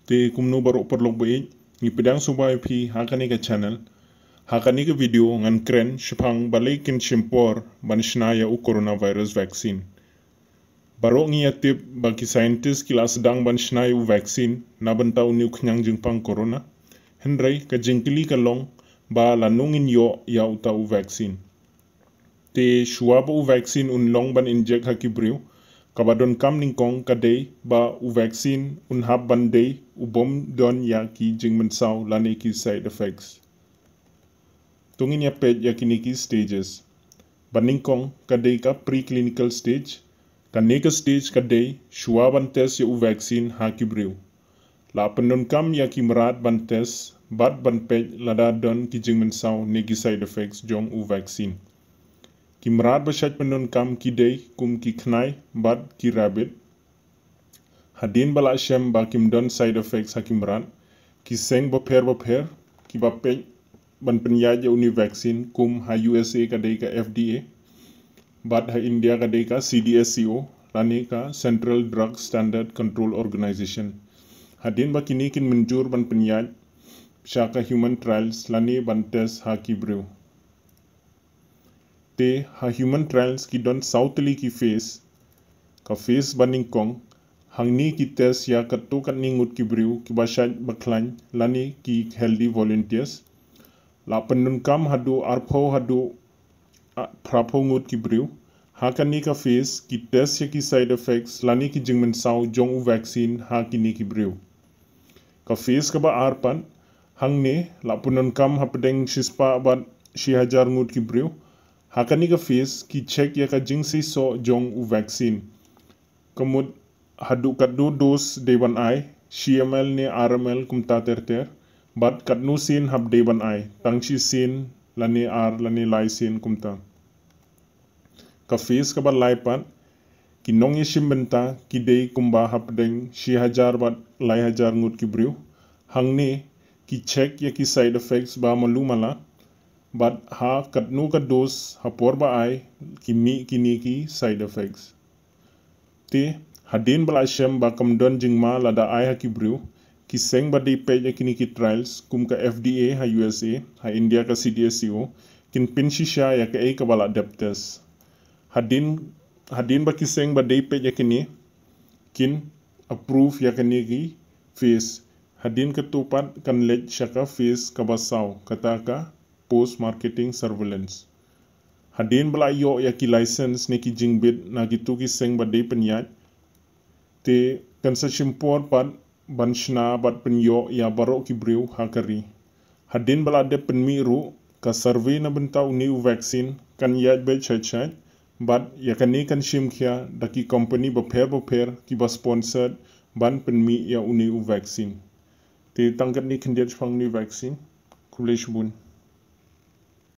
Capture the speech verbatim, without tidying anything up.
Te kumno baroh paralok ba ïeit, ngi pdiang sngewbha ïa phi ha kane ka channel. Ha kane ka video ngan kren shaphang balei kin shim por ban shna ïa u coronavirus vaccine. Baroh ngi ïa tip ba ki scientist ki la sdang ban shna ïa u vaccine na bynta une u khñiang jingpang corona. Hynrei ka jingkylli ka long ba lano ngin ïoh ïa uta u vaccine. Te shuwa ba u vaccine un long ban inject ha ki briew, kaba donkam nyngkong ka dei ba u vaccine un hap ban dei u bym don ïa ki jingmynsaw lane ki side effects. To ngin ïa peit ïa kine ki stages. Ba nyngkong ka dei ka preclinical stage. Kane ka stage ka dei shuwa ban test ïa u vaccine ha ki briew. La pyndonkam ïa ki mrad ban test bad ban peit lada don ki jingmynsaw ne ki side effects jong u vaccine. Ki mrad ba shait pyndonkam ki dei kum ki khnai bad ki rabbit. Hadien ba la shem ba kim don side effects ha ki mrad, ki seng bapher bapher kiba peit ban pynïaid ïa une u vaccine kum ha U S A ka dei ka F D A, bad ha India ka dei ka C D S C O lane ka Central Drug Standard Control Organization. Hadien ba kine kin mynjur ban pynïaid sha ka human trials lane ban test ha ki briew. Te ha human trials ki don saw tylli ki phase. Ka phase ba nyngkong, hangne ki test ïa katto katne ngut ki briew kiba shait ba khlaiñ lane ki healthy volunteers. La pyndonkam haduh arphew haduh, ah, phraphew ngut ki briew. Ha kane ka phase ki test ïa ki side effects lane ki jingmynsaw jong u vaccine ha kine ki briew. Ka phase kaba ar pat, hangne la pyndonkam hapdeng shispah bad shi hajar ngut ki briew. Ha kane ka phase ki check ïa ka jingseisoh jong u vaccine. Ka mut haduh katno dose dei ban ai, shi M L ne ar M L kumta ter ter, bad katno sien hap dei ban ai, tang shi sien lane ar lane lai sien kumta. Ka phase kaba lai pat, ki nongïashim bynta ki dei kumba hapdeng shi hajar bad lai hajar ngut ki briew. Hangne ki check ïa ki side effects ba malu mala, bad ha katno ka dose ha por ba ai ki mih kine ki side effects. Te hadien ba la shem ba kam don jingma lada ai ha ki briew, ki seng ba dei peit ïa kine ki trials kum ka F D A ha U S A, ha India ka C D S C O, kin pynshisha ïa kaei kaba la dep test. Hadien, hadien ba ki seng ba dei peit ïa kine kin approve ïa kine ki phase. Hadien katto pat kan leit sha ka phase kaba saw, kata ka post marketing surveillance. Hadien ba la ïoh ïa ki license ne ki jingbit na kito ki seng ba dei pynïaid, te kan sa shim por pat ban shna bad pynïoh ïa baroh ki briew ha ka ri. Hadien ba la dep pynmih ruh, ka survey na bynta une u vaccine kan ïaid beit shait shait, bad ïa kane kan shim khia da ki company bapher bapher kiba sponsored ban pynmih ïa une u vaccine. Te tang katne khyndiat shaphang une u vaccine. Khublei shibun.